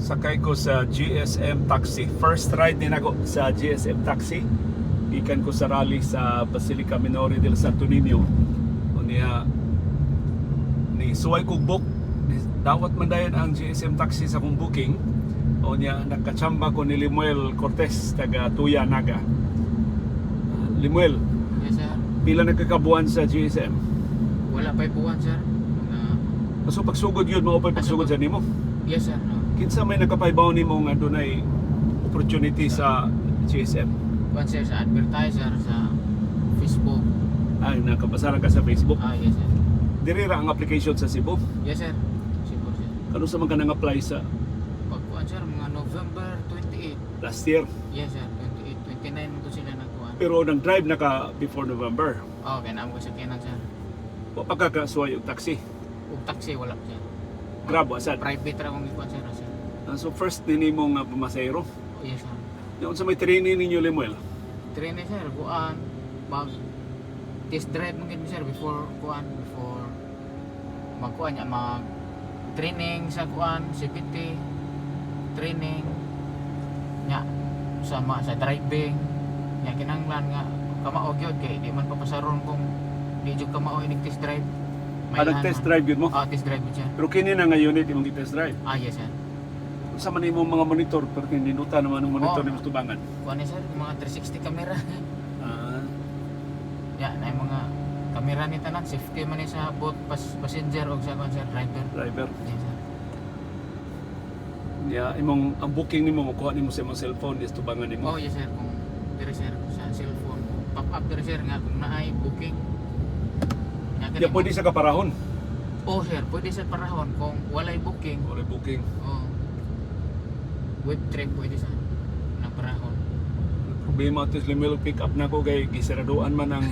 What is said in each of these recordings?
Sakay ko sa GSM taxi. First ride ni nako sa GSM taxi. Gikan ko sa rally sa Basilica Minore del Santo Niño. Unya ni suway kog book. Dawat man dayon ang GSM taxi sa akong booking. Unya nakachamba ko ni Limuel Cortez, taga Tuya, Naga. Limuel, Yes, sir. pila na ka kabuan sa GSM? Wala pa'y buwan, sir. Mga So pagsugod yun, mao pa'y pagsugod sa nimo. Yes, sir. No. Kinsa may nakapahibaw nimo nga dunay opportunity sa GSM? Kuan, sir, sa advertiser sa Facebook. Ay, nakapasaran ka sa Facebook. Ah, yes, sir. Diri ra ang application sa Cebu. Yes, sir. Cebu, sir. Kanus-a man ka nang apply sa Pag kuan, sir, mga November 28. last year? Yes, sir. 28, 29 ko sila nagkuan. Pero nang drive na ka before November. Oh, kaya naa ko sakyanan, sir. Wa pa ka kasuway og taxi? Ug taxi wala, sir. Grab wa sad? Private ra akong ikuan, sir. Sir. Ah, so first ni nimo nga pumasahero. Oh, yes, sir. Nya unsa may training ninyo, Lemuel? Train sir, kuan mag test drive man gid mi, sir, before kuan, before magkuan niya, mag training sa kuan CPT training nya sa driving nya. Kinahanglan nga kamao gyud kay di man papasaron kung di jud kamao inig test drive. Ah, nag-test drive yun mo? Ah, test drive yun, sir. Pero kini na nga unit imong gi-test drive? Ah, yes, sir. Unsa man imong mga monitor? Pero kini ninuta naman ang monitor Oh. nimo sa tubangan. Kuan ni, sir, mga 360 camera. Ah, Ya na yung mga kamera ni tanan, safety man ni sa both passenger o sa kuan, sir, driver. Driver. Yes, sir. Ya, imong ang booking nimo makuha nimo sa imong cellphone is tubangan nimo. Oh, yes, sir, kung diri, sir, sa cellphone pop up diri, sir, nga kung naay booking. Nga Ya, pwede sa kaparahon? Oh, sir, pwede sa parahon kung walay booking. Wala booking. Oh. Web trip pwede sa ng parahon. Problema ato is, Lemuel, pick up na ko kay gisaraduan man ang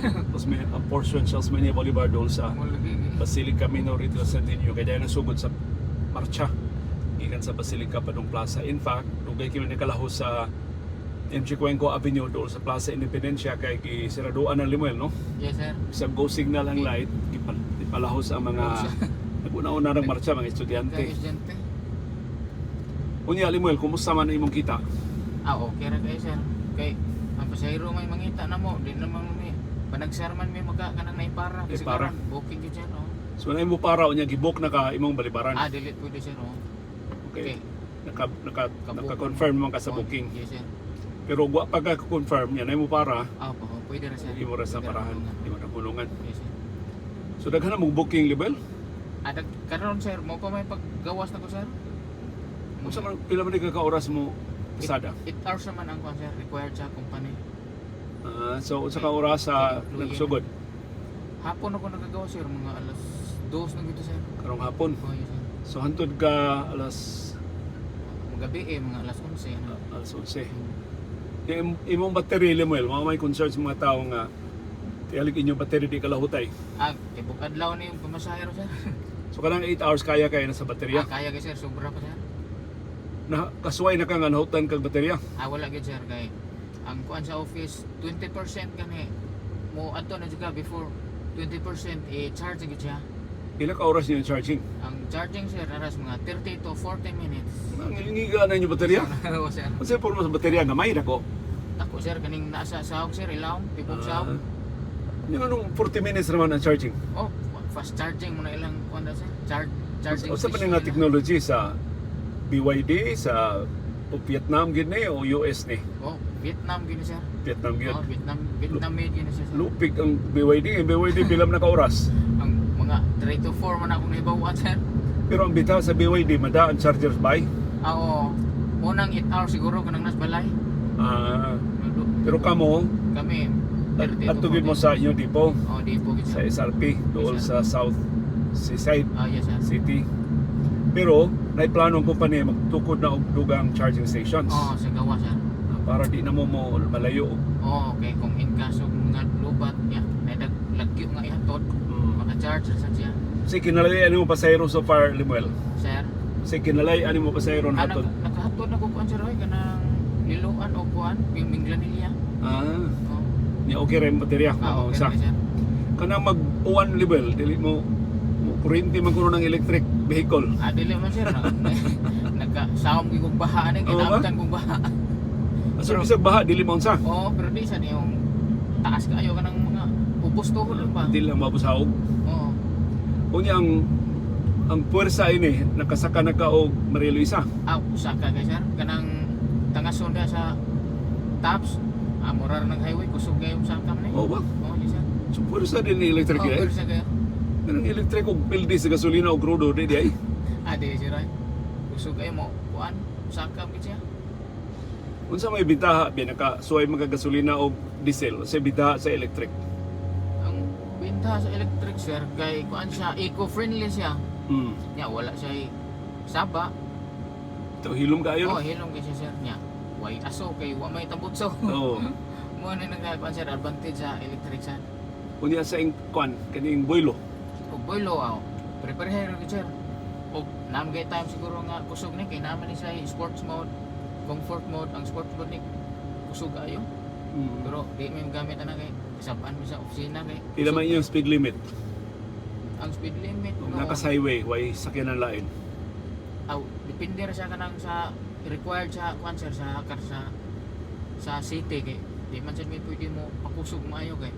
ang portion sa Osmeña Boulevard dol sa Mo lagi. Basilica Minore del Santo Niño kay dahil nasugod sa marcha gikan sa Basilica padung Plaza. In fact, dugay kami nakalahos sa MG Cuenco Avenue dool sa Plaza Independencia kay gisaraduan ng, Lemuel, no? Yes, sir. Sa go signal ang light, gipalahos ang mga naguna-una ng marcha, mga estudyante. Kay estudyante. Unya, Lemuel, kumusta man ang imong kita? Ah, okay ra kay, sir. Kay ang pasahero may mangita na mo, di naman mi panagsar man mi maka kanang naipara. Kasi Naipara. karon booking gyud, sir, oh. So na imo para, unya gibook na ka imong balibaran? Ah, dili pwede, sir, oh. Okay. Naka Kabook. naka-confirm man ka sa Oh, booking. yes, sir. Pero wa pa ka confirm niya na imo para, Ah, po, pwede ra, sir. imo ra sa Pwede ra parahan, kulungan. imo ra kulungan. Yes, sir. So daghan na mong booking, Lemuel? Ah, karon, sir, mo pa may paggawas na ko, sir. Unsa man, pila man ka oras mo pasada? 8 hours naman ang kuan, sir, required sa company. Ah, so unsa ka oras sa Employee. nagsugod? Hapon ako nagagawa, sir, mga alas 2 na gito, sir. Karong hapon. Oh, yes, sir. So hantod ka alas Magabi eh, mga alas 11 ano. Alas 11. Imong battery, Lemuel, mga may concerns mga tao nga tiyalik inyong battery di kalahutay. Ah, tibok adlaw ni yung pamasahero, sir. So kanang 8 hours kaya kaya na sa baterya? Ah, kaya kay, sir, sobra pa, sir. Na kasuway na ka nga nahutan kag baterya? Ah, wala gyud, sir, kay ang kuan sa office 20% gani mo adto na jud ka before 20% i-charge gyud siya. Pila ka oras niyo yung charging? Ang charging, sir, aras mga 30 to 40 minutes. Nangilingiga na inyong baterya. Oo, sir. Unsa porma sa baterya, gamay na ko? Tako, sir, kaning nasa sahog, sir, ilawom, tibok sahog. Yung anong 40 minutes naman ang charging? Oh, fast charging mo na ilang kuan na, sir. Charging Unsa pa station nga nila. technology sa BYD sa o Vietnam gid ni o US ni? Oh, Vietnam gini, sir. Vietnam gyud. Oh, Vietnam, Vietnam made gini siya, sir. Lupig ang BYD, ang BYD pila man na ka oras? Ang mga 3 to 4 man akong naibawan, sir. Pero ang bitaw sa BYD mada ang chargers bay. Ah, oo. Unang 8 hours siguro kanang nas balay. Ah, pero kamo Kami 30 to adto gyud mo 40. sa inyong depot? Oh, di po gid, Sa sir. SRP dool sa South Seaside Ah, yes, sir. City. Pero naiplano ang kumpanya magtukod na og dugang charging stations. Oh, sa gawa, sir. Para di na mo mo malayo. Oh, okay, kung in kaso nga lubat niya, may lagyo nga ihatod, maka-charge sa siya. Kasi kinalay mo pasahero so far, Lemuel? Sir. Kasi kinalay mo pasahero Ah, na hatod? nakahatod na ko kuan, sir, oy, kanang Liloan o kuan, Minglanilla. Ah, Oh. ni okay ra yung baterya? Ah, okay Sa ra, sir. kanang mag-uwan, Lemuel, dili mo mo kuryente man kuno ng electric vehicle? Ah, dili man, sir. Nagka Sawom gyud kog baha ani kay Oo ba? naabtan kog baha. So bisag baha dili mo unsa. Oo, pero di sa yung taas kaayo kanang mga ubos tuhod lang ba. Dili lang mabusawog. Oo. Unya ang puwersa ini nakasaka na ka og Maria Luisa. Ah, usa ka kay sir kanang tangason da sa tops. Ah, murar ng highway kusog kayo sa kam ni. Oo ba? Oo, yes sir. So puwersa din ni electric Oh, eh. puwersa kayo. Kanang electric og pildi sa gasolina og krudo di ay. Ah, di sir. Ay. Kusog kayo mo kuan usaka gid siya. Unsa may bitaha biya naka suway mga gasolina og diesel, unsay bitaha sa electric? Ang benta sa electric sir kay kuan siya, eco-friendly siya. Nya wala siya saba. To hilom kaayo Oh, no? hilom kay siya sir nya. Way aso kay wa may tambutso. Oo. Mo na nagkuan sir advantage sa electric sir. Unya sa ing kwan kaning boylo. Og boilo aw. Prepare gyud sir. Og naam kay time siguro nga kusog ni kay naman ni siya sports mode, comfort mode, ang sports mode ni kusog ayo. Pero di may gamit ana kay kasabaan mi sa opisina kay. Pila man iyong speed limit? Ang speed limit Kung no, naka sa highway, way sakyanan lain. Aw, depende ra siya kanang sa required sa kuan sir sa kar sa city kay di man sad may pwede mo pakusog maayo kay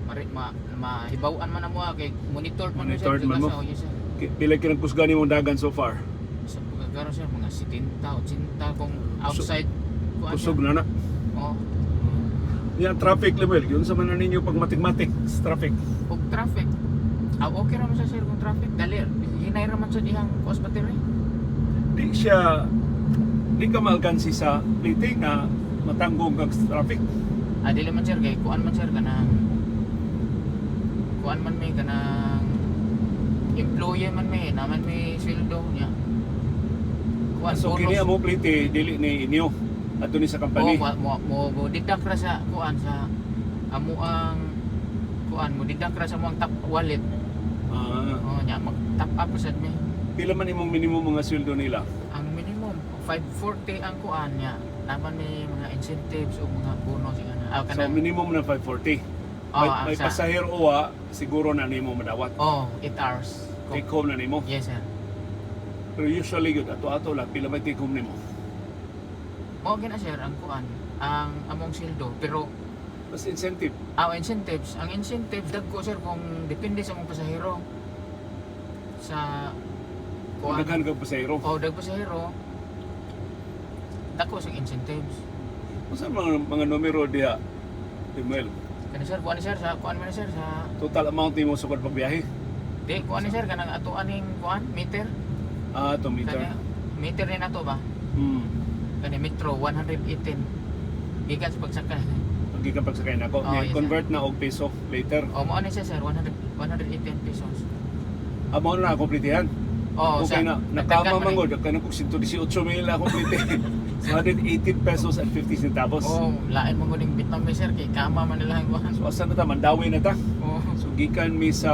mari ma mahibaw-an man amo kay monitored man mo, sir, Monitored man mo. Oh, yes, sir. Pila kinang kusgan nimong dagan so far? Sa pagkakaroon sir mga 70 80 kung outside kuan sir. Kusog na na. Oh, Nya traffic level, yun sa man na ninyo pag matik-matik sa traffic. og traffic. Ah, okay ra man siya sir kung traffic dali hinay ra man sad iyang kuas battery. Di siya di ka maalkansi sa plate nga matanggong kag traffic. Ah, dili man sir kay kuan man sir kanang kuan man may kanang employee man may naman may sweldo niya. Kuan So bonus. kini amo plate dili ni inyo adto ni sa Oh, company. mo deduct ra sa kuan sa amo ang kuan mo deduct ra sa mo ang top wallet. Ah, Oh, nya mag top up ra sad mi. pila man imong minimum mga sweldo nila? Ang minimum 540 ang kuan niya. Naman may mga incentives o mga bonus nga na. Ah, So kanang minimum na 540. Oh, May, ang may pasahero owa siguro na nimo madawat. Oh, 8 hours. Take home na nimo. Yes sir. Pero usually gyud ato-ato lang pila may take home nimo. Mao gina sir ang kuan, ang among sweldo pero Mas incentive. ang incentives, ang incentives dagko sir kung depende sa among pasahero sa Kung kuan. daghan kag pasahero. O dag pasahero dako sa incentives. Unsa mga numero diha? Lemuel, Kani sir, kuan ni sir sa kuan man ni sir sa total amount nimo sukad pagbiyahe? di kuan ni sir kanang ato aning kuan meter. Ah, to meter. Kani meter ni nato ba? Kani metro 118 gikan sa pagsakay. Gikan pagsakay nako. Oh, yes, sir. Convert na og peso later. O mao ni siya sir 100 118 pesos. Amo na kompletihan. Oh, Okay sa, na, nagdagan nakama man man eh. gud kanang kog 118 mil ako komplete. So 118 pesos and 50 centavos. Oh, lain mo guning Vietnam sir kay kama man nila ang kuan. So asa na ta Mandawi na ta. Oh. So gikan mi sa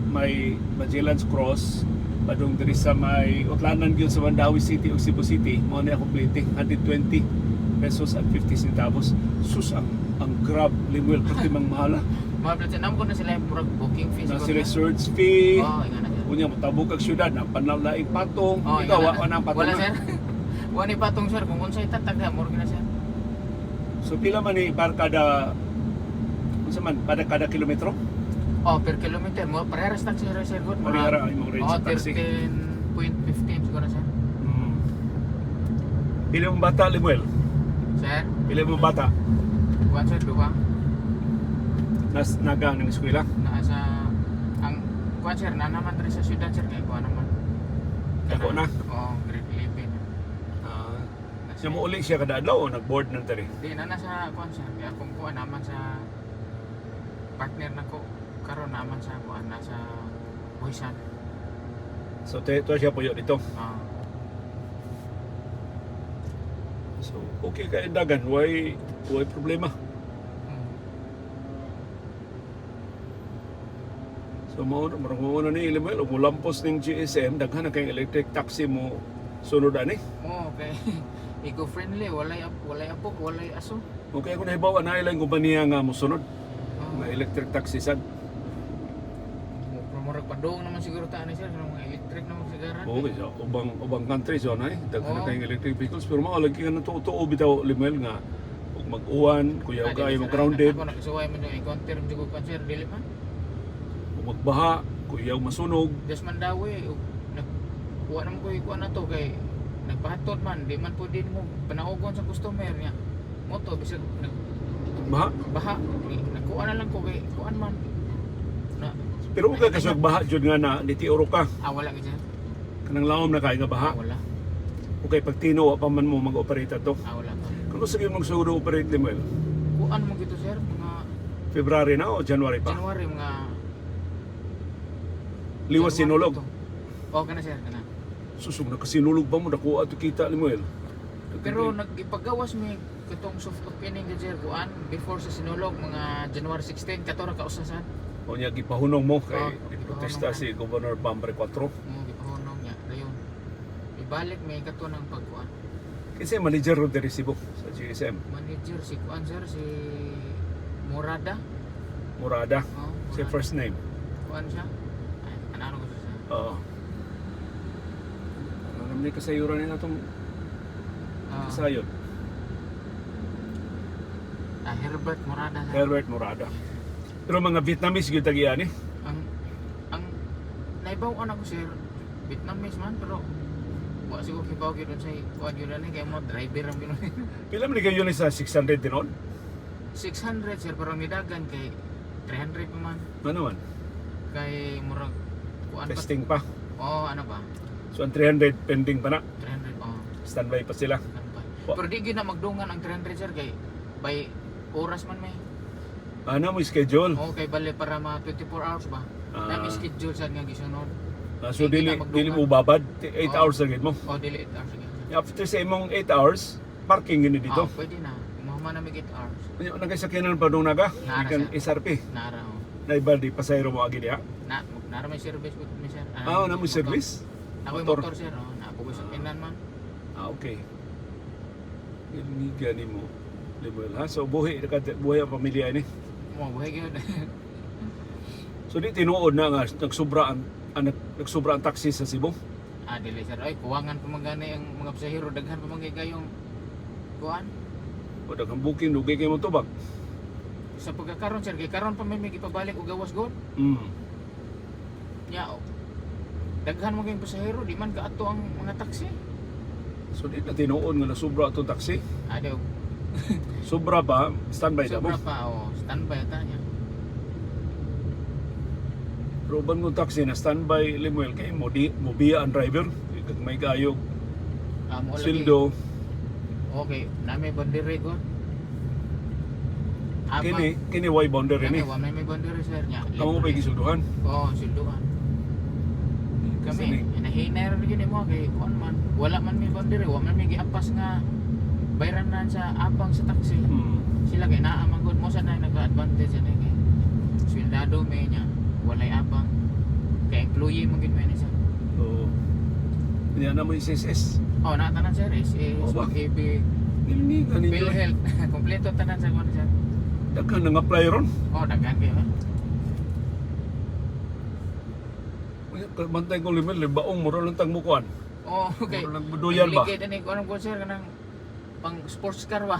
may Magellan's Cross padung diri sa may Utlanan gyud sa Mandawi City ug Cebu City, mao na komplete 120 pesos and 50 centavos. Sus ang Grab Limuel pati mang mahala. Mga plato nam ko na sila yung murag booking fee Na siguro sila na. surge fee. Oh, inga na sir. Unya motabok kag syudad na panlaing patong. Oh, Ikaw inga wa na ang patong. Wala na. sir. Wa ni patong sir kung unsay tatag na murag na sir. So pila man ni par kada unsa man para kada kilometro? Oh, per kilometer mo parehas taxi sir sir good. Parehara ang imong rate Oh, sa taxi. 13.15 siguro sir. Pila mong bata, Limuel? Sir, Pila mong bata? kuan sir duha Nas naga ng eskwela? naa sa ang kuan sir na naman diri sa syudad sir kay kuan naman. Dako na? Oh, grade 11. Ah. Na Siya mo uli siya kada adlaw o nag-board ng tari? Di na nasa kuan sir kay akong kuan naman sa partner nako karon naman sa kuan nasa Buhisan. So te to siya puyo dito. Ah. So okay kay dagan, way problema. So mao na murag mao na ni Limuel ug molampos ning GSM daghan na kay electric taxi mo sunod ani. Oh, okay. Eco-friendly, walay apok, walay aso. Okay ako nahibaw ana ilang kompanya nga mosunod Oh. nga electric taxi sad. Murag Murag padung naman siguro ta ani, sir, kanang mga electric naman sigaran. Okay, so ubang countries so na eh, daghan na Oo. kayong electric vehicles, pero mao lagi ka natutuo bitaw, Limuel, nga ug mag-uwan, kuyaw Ah, dili, kayo sir. mag-grounded, Ako nakasuway man yung encounter jud ko kuan, sir, dili man. ug magbaha, kuyaw masunog. Des man daw eh, ug nag kuha naman ko kuha na to kay nagpahatod man, di man po din mo panaogon sa customer niya. Moto bisag nag Baha. baha, nagkuha na lang ko kay kuan man. Na Pero ug ka kasug baha jud nga na nitiuro ka. Ah, wala gid, sir. Kanang laom na kay nga baha. Ah, wala. Okay, pag tino wa pa man mo mag-operate ato. Ah, wala pa. Kung sige magsugod operate, Limuel, Kuan mo gito, sir, mga February na o January pa? January, mga Liwas January Sinulog. to. Oh, kana, sir, kana. Susug na kasinulog ba mo nakuha ato kita, Limuel? Pero nagipagawas mi katong soft opening gid, sir, kuan before sa Sinulog, mga January 16 kato ra kausasan. O niya gipahunong mo kay Oh, protesta gipahunong si Governor Bambre 4. Mo gipahunong niya dayon. Ibalik may kato ng pagkuan. Kasi manager ro diri Cebu sa GSM, Manager si kuan, sir, si Murada. Murada. Oh, Si Murada. first name. Kuan siya. Ay, ano ko siya. Oo. Ano naman ni kasayuran nila itong Ah, kasayod? ah, Herbert Murada, sir. Herbert Murada. Pero mga Vietnamese gyud tagian eh. Ang naibaw ako, sir, Vietnamese man, pero wa siguro kibaw gyud sa kuan yun ani kay mo driver ang ginon. Pila man ni kayo ni sa 600 dinon? 600, sir, pero ang nidagan kay 300 pa man Ano man? kay murag kuan pa. Testing pa. Oh, ano ba? So ang 300 pending pa na. 300, oh. Standby pa sila. Ano pa. Wa- Pero di gyud na magdungan ang 300, sir, kay by oras man may. Ano mo schedule? Oh, kay bale para ma 24 hours ba. Ah. Nami schedule sad nga gisunod. Ah, so di dili na magdungan. dili mo babad 8 Oo. hours na gid mo. Oh, dili 8 hours gyud. After sa imong 8 hours, parking gini dito. Oh, pwede na. Mahuma na mig 8 hours. Ano nagkasakyanan pa nung naga? Naara, Ikan sir. SRP. Nara oh. Na iba di pasayro mo agi diha. Na nara may service ko mi, sir. Ah, na mo motor. service? Ako yung Motor. motor, sir, oh. Na ako sa pinan man. Ah, okay. Ilmiga ni mo. Limuel, ha? So, buhi, buhi ang pamilya ni. Mo buhay gyud. So, di tinuod na nga, nagsobra ang taxi sa Cebu. Ah, dili, sir. Ay, kuwangan pa man gani ang mga pasahero, daghan pa man kay kayong kuan. O, daghang booking, dugay kayo mo tubag. Sa pagkakaron, sir, kay karon pa may gipabalik og gawas god. Nya oh, daghan mo kayong pasahero, di man kaato ang mga taxi. So, di na tinuod nga nasobra atong taxi. Ah, di, og Sobra pa, standby na mo. sobra pa, oh, standby ata niya. Pero uban kong taxi na standby, Limuel, kay mo, di, mo biya ang driver. May kayo, Ah, mo lagi. sildo. Okay, nami boundary god. Apa? Kini way boundary Kami, ni. wa may boundary, sir, nya. Kamo pa gisulduhan. Oo, silduhan. Kami, Kasi nahinay ra gyud mo kay kuan man. Wala man may boundary, wa man may giapas nga bayran na sa apang sa taxi. Sila kay naa man gud mo sa na naka-advantage ani kay sweldado may niya, walay apang. Kay employee man gid may ni sir. So, niya na mo SSS. Oh, naa tanan, sir, is Oo ba? AB, Nilinigan ninyo. PhilHealth, kompleto tanan sa kuan, sir. Daghan nang apply ron. Oh, daghan kayo. Eh. Bantay ko limit, libaong mura lang tang mukuan. Oh, okay. Mura lang buduyan ba? Ligid ani kuan ko, sir, kanang pang sports car ba.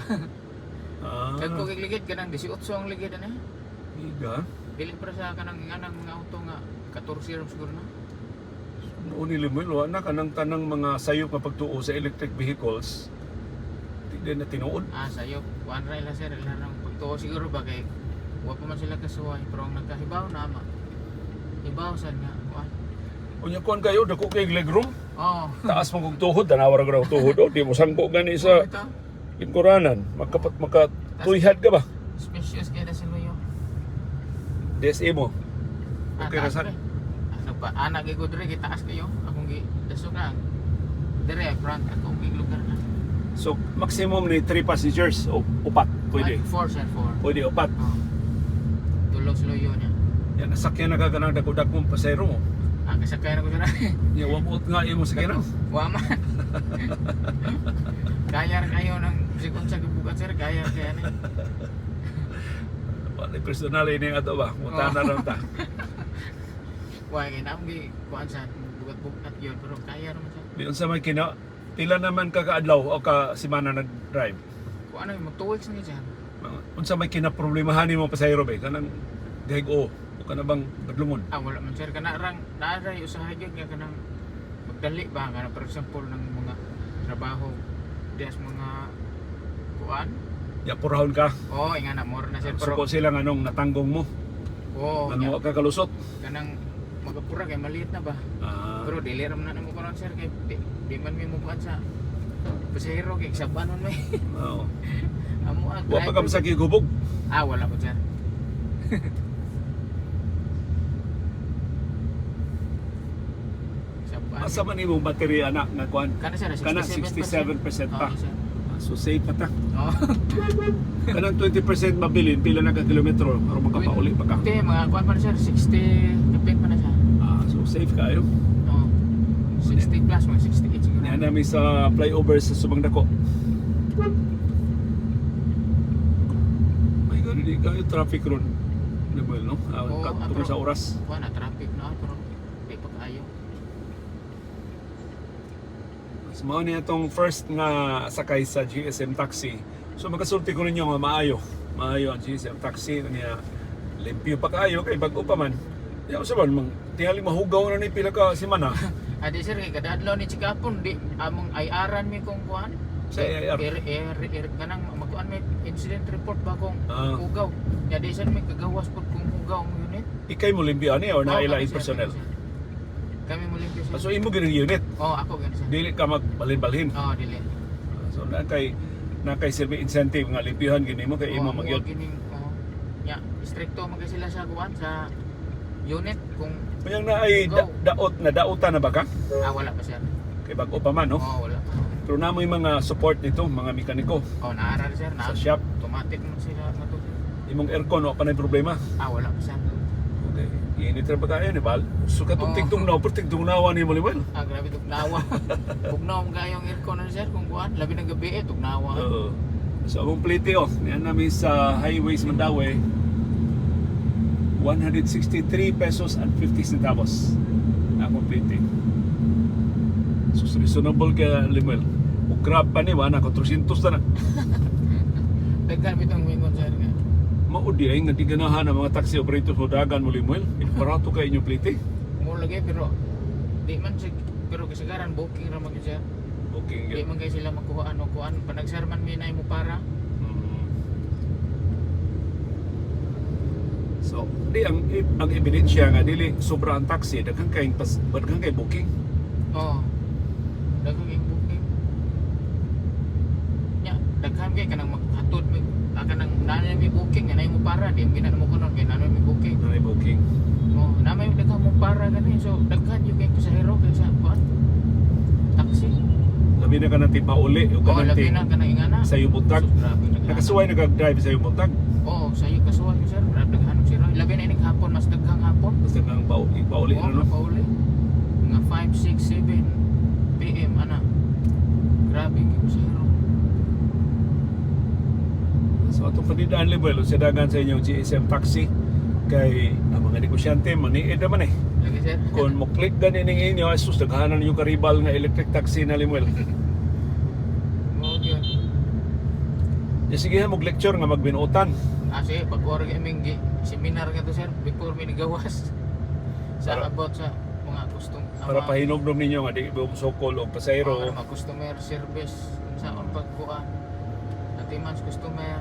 Ah, Kag ko ligid kanang 18 ang ligid ani. Iga. Dili para sa kanang anang mga auto nga 14 ra siguro na. Noon ni Limuel, wa na kanang tanang mga sayop nga pagtuo sa electric vehicles. Di din na tinuod. Ah, sayo kuan ra ila, sir, ila nang pagtuo siguro ba kay wa pa man sila kasuway, pero ang nagkahibaw na ma. Hibaw sad nga kuan. Unya kuan kayo, dako kay legroom. Oh. Taas mo kog tuhod, tanawa ra gud tuhod. Oh, di mo sangko gani sa Ito, lingkuranan. Makapat makatuyhad ka ba? Spacious kay na sila. DSA mo. Ah, Okay ra taas sad. pre. Ah, nagpa ana kay ko dire kay taas kayo. Akong gi dasog na. Dire front akong gi lugar na. So maximum ni 3 passengers o upat pwede. Ah, four, sir, four. Pwede upat. Oh. Tulog sa luyo niya. Yan nasakyan na ka kanang dako-dakong pasahero mo. Ah, kasakay na ko sir. Ya wa mo nga imo sakyanan. Wa man. Kaya ra kayo ng sikon sa gibukat, sir, kaya kaya ni. Wala personal ini ato ba? Mutana lang ta. Kuan kay naam gi kuan sa bugat-bugat yun pero kaya naman sa. Di unsa man kina pila naman ka kaadlaw o ka semana nag-drive? Kuan na mag 2 weeks na gyud, sir. Unsa may kinaproblemahan nimo, pasahero ba kanang dihig o o kana bang badlungon? Ah, wala man, sir, kana rang naaray usahay gyud nga kanang magdali ba kana, for example ng mga trabaho dias mga kuan. Ya purahon ka. Oh, inga na more na, sir, pero Suko sila nga nung natanggong mo. Oh, Nang wa ka kalusot. kanang magapura kay maliit na ba. Ah, Pero dili ra man na mo karon, sir, kay di man mi mo kuan sa pasahero kay sabanon may. Oo. Amo ang Wa pa ka masakit gubog. Ah, wala po, sir. Saban. Asa man imong baterya anak nga kuan? Kana, sir, 67%. Kana 67% pa. Oo, sir. Ah, so safe pa ta. Oo. Kanang 20% mabilin pila na ka kilometro aron makapauli pa ka. Hindi, mga kuan pa na, sir, 60 kapit pa na siya. Ah, so safe kayo. Oo. 60 plus, mga 68 siguro. Niya namin sa flyover sa Subang Dako. May gano'n di kayo traffic ron. Lemuel, no? Ah, Oo, ah, tungkol sa oras. Kuan na, traffic na, pero di pa kaayo. So, mao niya itong first nga sakay sa GSM taxi. So makasulti ko ninyo nga maayo. Maayo ang GSM taxi niya. Limpyo pa kaayo kay bag-o pa man. Ya usa man mang tingali mahugaw na ni pila ka semana. Adi, sir, kay kada adlaw ni Chikapon, di among IR-an mi kung kuan. Sa IR? Er, er, er, kanang magkuan may incident report ba kung Ah. hugaw. Ya di sir may kagawas pud kung hugaw ang unit. Ikay mo limpyo ani or Oo, naila kami, sir, personnel? kami, sir. Kami mo limpyo, sir. Ah, so imo gid ang unit. Oh, ako gani, sir. Dili ka magbalhin-balhin. Oh, dili. So na kay silbi incentive nga limpyohan gini mo kay imo Oh, magyud. gining oh. Ya, stricto man kay sila sa kuan sa unit kung Kaya na ay daot na dautan na ba ka? Ah, wala pa, sir. Kay bag-o pa man, no? Oh, wala pa. Pero na mo'y mga support nito, mga mekaniko Oh, naaral, sir, na. sa shop. Automatic man sila mato. Imong aircon wa pa na problema. Ah, wala pa, sir. Okay. Init ra ba kayo ni Bal? So katong Oo. tigtong naw, pero tigtong nawa ni mo Limuel. Ah, grabe tugnawa. Tugnaw mo kayong aircon na, sir, kung kuan, labi ng gabi eh tugnawa. Oo. So among plate oh, niyan namin sa highways Mandaue 163 pesos and 50 centavos. Akong plate. So reasonable ka, Limuel. O grab pa ni wala ko 300 na na. Daghan bitong mingon, sir, nga. Mao di ay nga di ganahan ang mga taxi operators mo dagan mo, Limuel. Barato kay inyong plate. Mo lagi pero di man sig pero kasagaran booking ra man gyud, sir. Okay. Di man kay sila makuha ano kuan panagsar man mi na mo para. So, di ang ebidensya nga dili sobra ang taxi, daghan kay pas daghan kay booking. Oh. Daghan kay booking. Nya, daghan kay kanang maghatod mi ah, kanang naa mi booking nga mo para di man gina mo kunon kay naa mi booking. Nanay booking. Oh, na may daghan mo para gani. So daghan yung kay pasahero kaysa kuan. Taxi. Labi na ka ng tipauli o Oh, kanang labi ti na kanang ingana. sa buntag. So, grabe daghan. Nakasuway na kag-drive sa buntag. Oo, sayo kasuway ko, sir. Grabe daghan sir. Labi na ining hapon, mas daghang hapon. Basta nang pauli Oo, na no. pauli. Mga 5, 6, 7 PM ana. Grabe gyud pasahero. So atong panidaan level sa dagan sa inyong GSM taxi kay ang mga negosyante maniid naman eh. Lagi, sir. Kung mo click gani ning inyo ay sus daghanan yung karibal nga electric taxi na, Limuel. Oo, gyud. Ya sige mo lecture nga magbinuotan. Ah, sige, pag-or kay aming seminar nga to, sir, before mi nigawas. Sa about sa mga custom Para pahinomdom ninyo nga di ba sokol og pasahero. mga customer service sa on pagkuan. Natiman sa customer.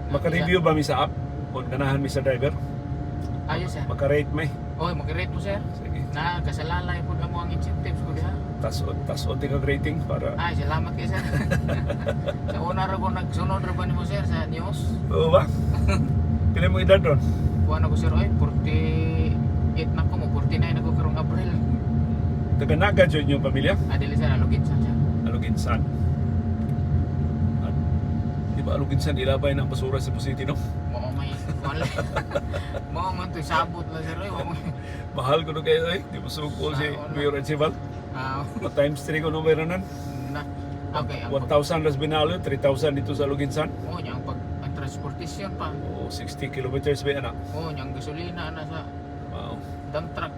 Maka-review ba mi sa app? Kung ganahan mi sa driver? Ayos, sir. Maka-rate mi. Oy, mag-rate mo, sir. Sige. Na kasalalay pud amo ang incentives ko diha. Tas tas kag rating para Ay, salamat kay sir. Sa una ra ko nagsunod ra ba nimo, sir, sa news? Oo ba? Pila mo edad ron? Kuan ako, sir, oy, 48 na ko mo, 49 ako karong Abril. Taga Naga jud inyong pamilya? Ah, dili, sir, alugit sa sir. Aluginsan. At, di ba Aluginsan ilabay na ang basura sa Cebu City, no? Mao may kuan lang. Mao man to sabot lang, sir, oy. Mahal ko no kayo eh. Di ba sukol si Ah, oo na. Mayor Encival? Ah, Times 3 ko no meron nun. na. Okay, ang pag 1,000 las binalo, 3,000 dito sa Aluginsan. oh, nya ang pag ang transportation pa. O 60 kilometers ba yan, anak? Oh, nya ang gasolina na sa Wow. Dump truck.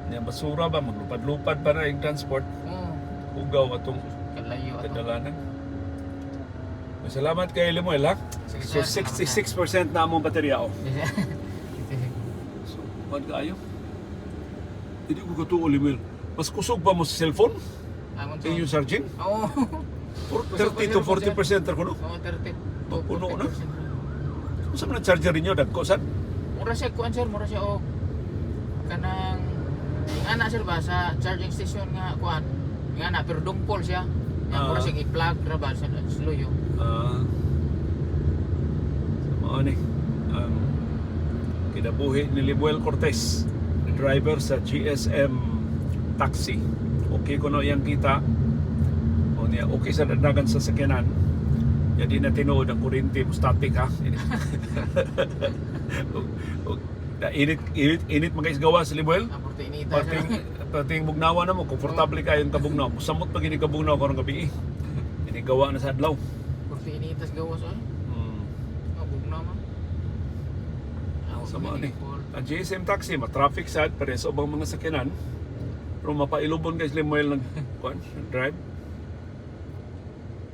Nya basura ba, maglupad-lupad pa na yung transport. Oo. Hugaw atong Kalayo ato. kadalanan. Salamat kay Lemuel, ha. Sige, So sir. 66% na among baterya, oh. Sige, sir. So, kuan kaayo. Hindi ko katuo, Lemuel. Mas kusog pa mo sa cellphone? Amon Sa inyong charging? Oo. 30 to 40% ra kuno. Oo, 30. Puno na. 40%. Unsa man ang charger ninyo, dagko sad? Mura siya kuan, sir, mura siya og kanang yung ana, sir, ba sa charging station nga kuan. Yung ana pero dungpol siya. Nga mura siya i-plug ra ba sa sluyo. Ah. Sa mao ni ang kinabuhi ni Libuel Cortez, driver sa GSM taxi. Okay kuno iyang kita. O niya, okay sa dagdagan sa sakyanan. Ya, di na tinuod ang kuryente mo static, ha. Da init init init mga isgawa sa Libuel. Ang porte inita, sir. Pating pating bugnawa na mo, komportable kayong kabugnaw. Musamot pa gini kabugnaw karong gabi, eh. Inigawa na sa adlaw. Porte inita sa gawas oy. Oh, bugnaw man. Ako, Sa mga ni. Paul. Ang GSM taxi, ma-traffic sad pareho sa ubang mga sakyanan. Pero mapailubon guys Lemuel nag kuan, drive.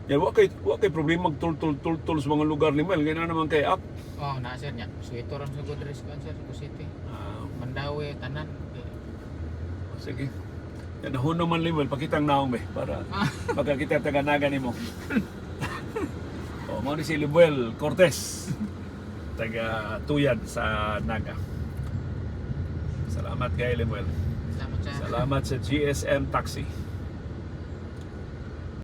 Yan, wa kay problema magtul-tul tul-tul sa mga lugar, Lemuel, ganyan naman kay app. Oh, na sir nya. Suito ram sa Goodrich kuan, sir, Cebu City. Ah, Mandaue tanan. sige. Yan, nahuno man, Lemuel, pakitang naong be para pagkakita taga-Naga nimo. O, mao ni si Lemuel Cortez, taga Tuyan sa Naga. Salamat kay Lemuel. Salamat, sir. Salamat sa GSM Taxi.